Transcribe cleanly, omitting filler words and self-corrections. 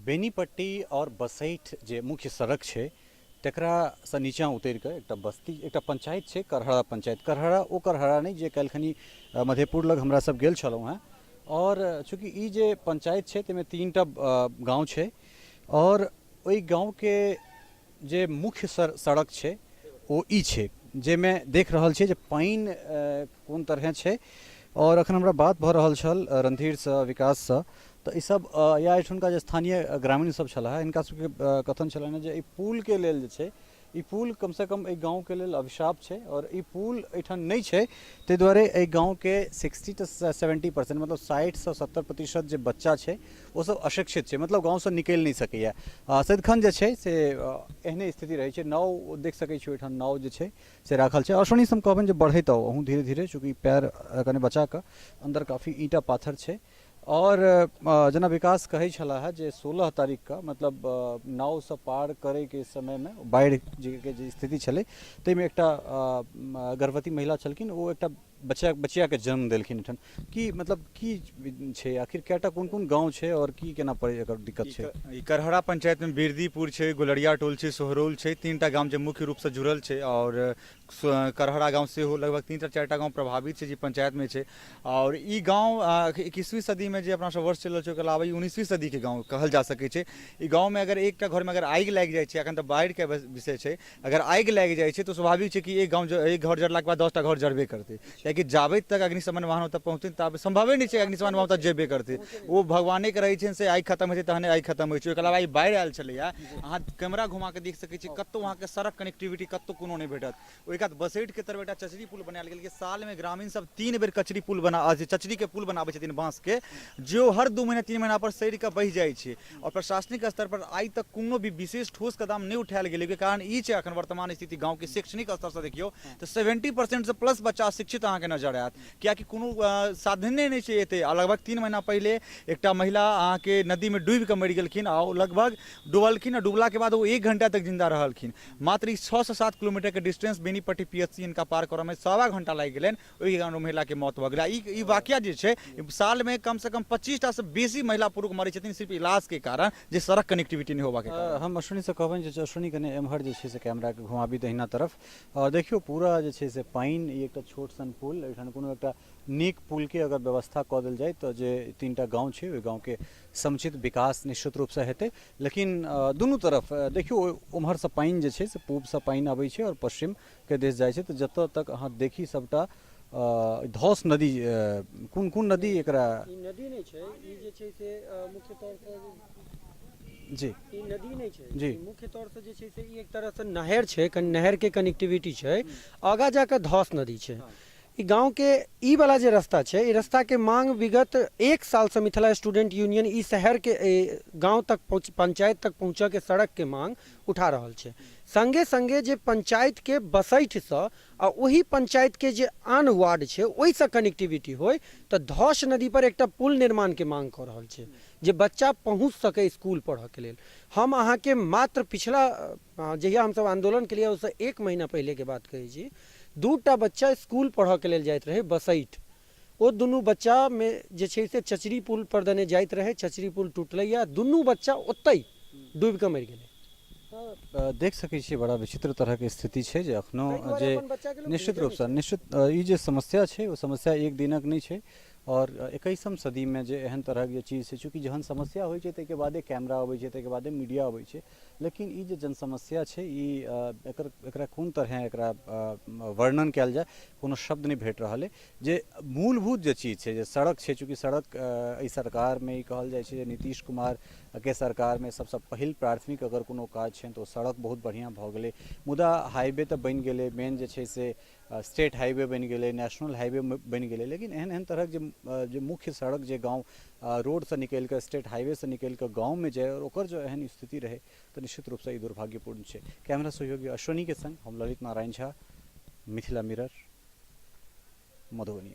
बेनीपट्टी आओर बसैठ जे मुख्य सड़क छै तकरासँ नीचाँ उतरि कऽ एकटा बस्ती, एकटा पंचायत छै करहरा पंचायत। करहरा ओ करहरा नहि जे काल्हिखनी मधेपुर लग हमरा सब गेल छलहुँ हेँ। आओर चूँकि ई जे पंचायत छै ताहिमे 3टा गाँव छै आओर ओहि गाँवके जे मुख्य सड़क छै ओ ई छै, जाहिमे देख रहल छियै जे पानि कोन तरहे छै। आओर अखन हमरा बात भऽ रहल छल रणधीरसँ, विकाससँ, तऽ ई सब या एहिठुनका जे स्थानीय ग्रामीण सब छलाह हिनका सबके कथन छलनि जे एहि पुलके लेल जे छै ई पुल कमसँ कम एहि गाँवके लेल अभिशाप छै आओर ई पुल एहिठाम नहि छै, ताहि दुआरे एहि गाँवके 60 टू 70%, मतलब 60सँ 70% जे बच्चा छै ओ सब अशिक्षित छै, मतलब गाँवसँ निकलि नहि सकैए। सदिखन जे छै से एहने स्थिति रहै छै। नाव देख सकै छी, ओहिठाम नाव जे छै से राखल छै। अश्विनी हम कहबनि जे बढ़ैत आउ अहूँ धीरे धीरे, चूँकि पैर कनि बचा कऽ, अन्दर काफी ईंटा पाथर छै। आओर जेना विकास कहै छलाह जे 16 तारीखके मतलब नावसँ पार करैके समयमे बाढ़ि के जे स्थिति छलै ताहिमे एकटा गर्भवती महिला छलखिन, ओ एकटा बच्चा बचियाके जन्म देलखिन एहिठाम। की मतलब की छै आखिर, कएटा कोन कोन गाँव छै आओर की केना पड़ै एकर दिक्कत छै? ई करहरा पंचायतमे बिरदीपुर छै, गोलरिया टोल छै, सोहरौल छै, 3टा गाम जे मुख्य रूपसँ जुड़ल छै। आओर करहरा गाँव सेहो लगभग 3टा 4टा गाँव प्रभावित छै जे पंचायतमे छै। आओर ई गाँव 21वीं सदीमे जे अपना सब वर्ष चलि रहल छै ओहिके अलावा ई 19वीं सदीके गाँव कहल जा सकै छै। ई गाँवमे अगर एकटा घरमे अगर आगि लागि जाइ छै, एखन तऽ बाढ़िके विषय छै, अगर आगि लागि जाइ छै तऽ स्वाभाविक छै कि एक गाँव एक घर जरलाके बाद 10टा घर जरबे करतै, कियाकि जाबे तक अग्निशमन वाहन ओतऽ पहुँचतै ताबे सम्भवे नहि छै अग्निशमन वाहन ओतऽ जेबे करतै। ओ भगवानेके रहै छनि से आगि खतम होइ छै तहने आगि खतम होइ छै। ओहिके अलावा ई बाढ़ि आयल छलैए, अहाँ कैमरा घुमाके देख सकै छी कतहु अहाँके सड़क कनेक्टिविटी कतहु कोनो नहि भेटत। ओहि कात बसैठके तरफ एकटा चचरी पुल बनायल गेल, सालमे ग्रामीण सब 3 बेर कचरी पुल बना चचरीके पुल बनाबै छथिन बाँसके, जे ओ हर 2 महीना 3 महीना पर सड़ि कऽ बहि जाइ छै। आओर प्रशासनिक स्तर पर आइ तक कोनो भी विशेष ठोस कदम नहि उठायल गेलै। ओहिके कारण ई छै एखन वर्तमान स्थिति गाँवके शैक्षणिक स्तरसँ देखियौ तऽ 70%सँ प्लस बच्चा अशिक्षित अहाँके नजर आयत, कियाकि कोनो साधने नहि छै एते। आ लगभग 3 महीना पहिले एकटा महिला अहाँके नदीमे डूबि कऽ मरि गेलखिन आ ओ लगभग डूबलखिन आ डूबलाके बाद ओ 1 घंटा तक जिन्दा रहलखिन। मात्र ई 6 सँ 7 किलोमीटरके डिस्टेंस बेनीपट्टी PHC हिनका पार करऽमे 1.25 घंटा लागि गेलनि, ओहिके कारण ओ महिलाके मौत भऽ गेलै। ई वाकया जे छै सालमे कमसँ कम 25टासँ बेसी महिला पुरुष मरै छथिन सिर्फ इलाजके कारण, जे सड़क कनेक्टिविटी नहि होबाके कारण। हम अश्विनीसँ कहबनि जे अश्विनी कने एम्हर जे छै से कैमराके घुमाबी दहिना तरफ, आओर देखियौ पूरा जे छै से पानि। ई एकटा छोट सन पुल, एहिठाम कोनो एकटा नीक पुलके अगर व्यवस्था कऽ देल जाय तऽ जे 3टा गाँव छै ओहि गाँवके समुचित विकास निश्चित रूपसँ हेतै। लेकिन दुनू तरफ देखियौ ओम्हरसँ पानि जे छै से पूबसँ पानि अबै छै आओर पश्चिमके दिस जाइ छै, तऽ जतऽ तक अहाँ देखी सबटा धौस नदी, कोन कोन नदी एकरा? ई नदी नहि छै, ई जे छै से मुख्य तौरसँ जी ई नदी नहि छै जी, मुख्य तौरसँ जे छै से ई एक तरहसँ नहर छै, नहरके कनेक्टिविटी छै, आगाँ जाकऽ धौस नदी छै। ई गाँवके ई वाला जे रास्ता छै, ई रास्ताके मांग विगत 1 सालसँ मिथिला स्टूडेंट यूनियन ई शहरके गाँव तक पहुँच पंचायत तक पहुँचऽके सड़कके मांग उठा रहल छै। संगे संगे जे पंचायतके बसैठसँ आ ओहि पंचायतके जे आन वार्ड छै ओहिसँ कनेक्टिविटी होइ तऽ धौस नदी पर एकटा पुल निर्माणके मांग कऽ रहल छै, जे बच्चा पहुँच सकै स्कूल पढ़ऽके लेल। हम अहाँके मात्र पिछला जहिया हमसब आन्दोलन केलियै ओहिसँ 1 महीना पहिलेके बात कहै छी, 2टा बच्चा स्कूल पढ़ऽके लेल जाइत रहै बसैठ, ओ दुनू बच्चामे जे छै से चचरी पुल पर दने जाइत रहै, चचरी पुल टूटलैए, दुनू बच्चा ओतहि डूबिकऽ मरि गेलै। देख सकै छियै बड़ा विचित्र तरहके स्थिति छै जे एखनो ताहि दुआरे जे अपन बच्चाके लोक निश्चित भेजै नहि रूपसँ छै। निश्चित ई जे समस्या छै ओ समस्या एक दिनक नहि छै। आओर 21म सदीमे जे एहन तरहक जे चीज छै, चूँकि जहन समस्या होइ छै ताहिके बादे कैमरा अबै छै, ताहिके बादे मीडिया अबै छै, लेकिन ई जे जनसमस्या छै ई एकर एकरा कोन तरहे एकरा वर्णन कयल जाय, कोनो शब्द नहि भेट रहल अइ। जे मूलभूत जे चीज छै जे सड़क छै, चूँकि सड़क एहि सरकारमे ई कहल जाइ छै जे नीतीश कुमारके सरकारमे सबसँ पहिल प्राथमिक अगर कोनो काज छनि तऽ ओ सड़क बहुत बढ़िआँ भऽ गेलै। मुदा हाईवे तऽ बनि गेलै, मेन जे छै से स्टेट हाईवे बनि गेलै, नेशनल हाईवे बनि गेलै, लेकिन एहन एहन तरहक जे जे मुख्य सड़क जे गाँव रोडसँ निकलि कऽ स्टेट हाईवेसँ निकलि कऽ गाँवमे जाय आओर ओकर जँ एहन स्थिति रहै तऽ निश्चित रूपसँ ई दुर्भाग्यपूर्ण छै। कैमरा सहयोगी अश्विनीके संग हम ललित नारायण झा, मिथिला मिरर, मधुबनी।